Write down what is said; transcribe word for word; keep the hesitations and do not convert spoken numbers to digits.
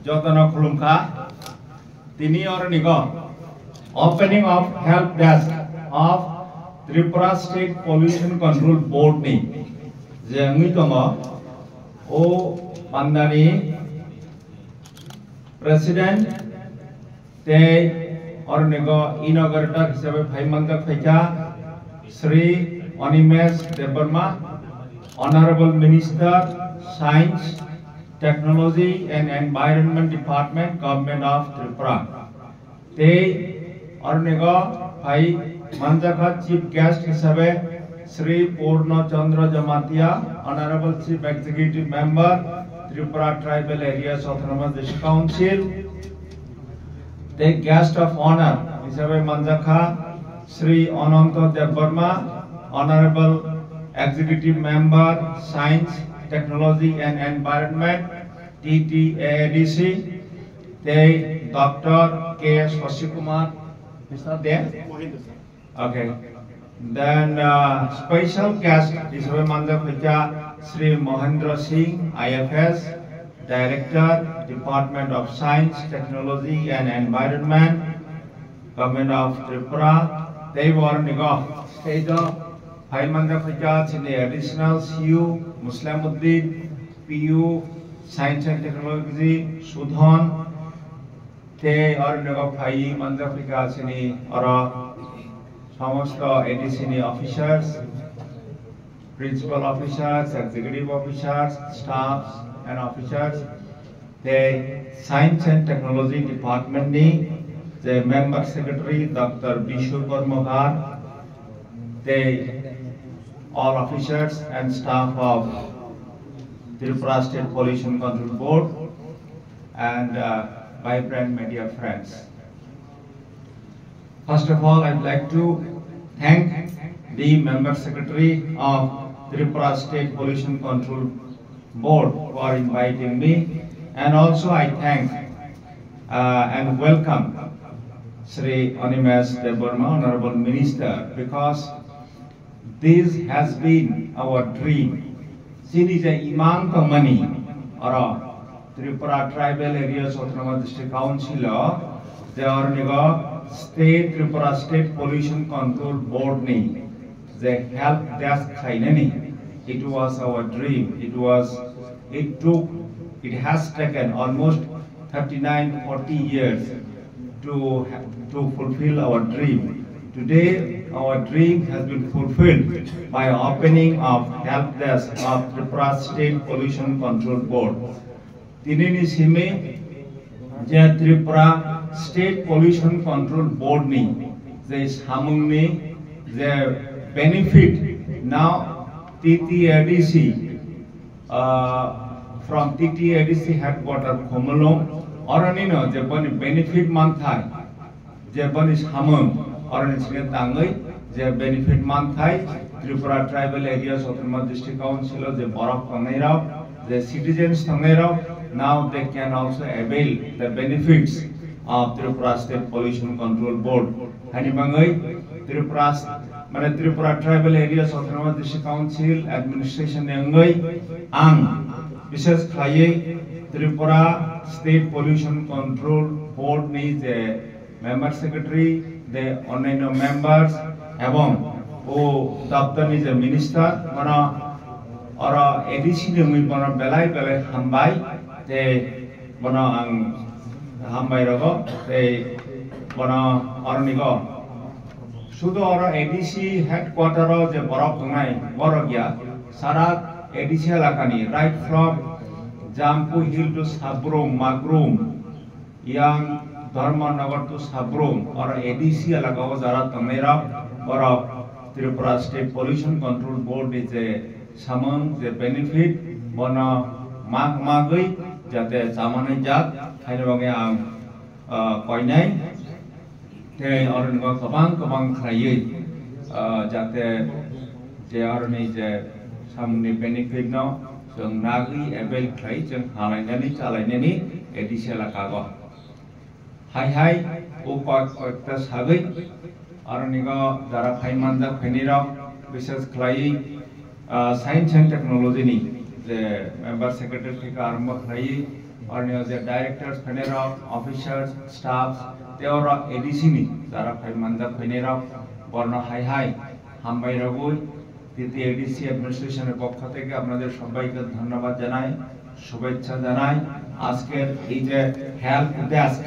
Jotono khulumkha. Tini oronigo opening of help desk of Tripura State Pollution Control Board ni je wngwi tongo, o pandani President tei oronigo inaugurator hisabe phai manjak phaikha Shri Animesh Debbarma, Honorable Minister, Science, Technology and Environment Department, Government of Tripura. Tei oronigo phai manjakha chief guest hisabe Shri Purno Chandra Jamatia, Honorable Chief Executive Member, Tripura Tribal Areas Autonomous District Council. Tei guest of honor hisabe manjakha Shri Ananta Debbarma, Honorable Executive Member, Science, Technology and Environment, T T A D C, tei Doctor K Shashi Kumar, is not there? Okay. Then, uh, special guest hisabe manjak phaikha Shri Mohendra Singh, I F S, Director, Department of Science, Technology and Environment, Government of Tripura. Tei bo oronigo stage o phai manjak phaikha chini Additional C U Muslimuddin, P U Science and Technology, Sudhon, tei oronigo phai manjak phaikha chini oro somosto A D C ni officers, principal officers, executive officers, staffs and officers, tei Science and Technology Department ni je Member Secretary Doctor Bishu Karmakar, tei all officers and staff of Tripura State Pollution Control Board and, uh, vibrant media friends. First of all, I'd like to thank the Member Secretary of Tripura State Pollution Control Board for inviting me, and also I thank, uh, and welcome Shri Animesh Debbarma, Honorable Minister, because this has been our dream. Chini je imang tongmani, oro Tripura Tribal Areas Autonomous District Council o, je oronigo State, Tripura State Pollution Control Board ni je help desk khlainani, it was our dream. It was, it took, it has taken almost thirty-nine, forty years to, to fulfill our dream. Today, our dream has been fulfilled by opening of help desk of Tripura State Pollution Control Board. Tinini simi je Tripura State Pollution Control Board ni je samung ni je benefit now T T A D C, uh, from T T A D C headquarter Khumulwng, oroni no je boni benefit manthai, je boni samung, oroni sini tangwi je benefit manthai, Tripura Tribal Areas Autonomous District Council o je borok tongnai rok, je citizens tongnai rok, now they can also avail the benefits of Tripura State Pollution Control Board. Hani bangwi Tripura, mane Tripura Tribal Areas Autonomous District Council Administration ni wngwi ang bishes khlaiwi Tripura State Pollution Control Board ni je Member Secretary, the onnaino members, ebong o daptor ni je minister, bono oro A D C ni wngwi bono belai belai hambai, tei bono ang hambai rogo, tei bono oronigo sudo oro A D C headquarter o je borok tongnai, borok ya, sara A D C elakani, right from Jampu Hill to Sabrum, Magrum, Yang Dharmanagar to Sabrum, oro A D C elaka o jara tongnai rok, borok Tripura State Pollution Control Board ni je samung, je benefit, bono mak magwi jate chamani jak, haino bagwi ang, ah, koinai. Tei oroni bo kwbang kwbang khlaiwi, ah, jate je oroni je samungni benefit no chwng nagwi avail khlai chwng halainani chalainani A D C elaka o. Hai hai o kok-, kokta sagwi oroni go jara phai manjak phaini rok, bises khlaiwi, ah, Science and Technology ni je Member Secretary theke arombo khlaiwi, অরনিয় যে ডাইরেক্টর ফেনেরক, officer, staff, তেওরা এডিসি নি যারা ফাইভ মান্দা ফেনেরক, বর্ণ high high, হাম্বাই রগুই, তৃতীয় এডিসি অ্যাডমিনিস্ট্রেশনের পক্ষ থেকে আপনাদের সবাইকে ধন্যবাদ জানাই, শুভেচ্ছা জানাই। আজকের এই যে হেল্প ডেস্ক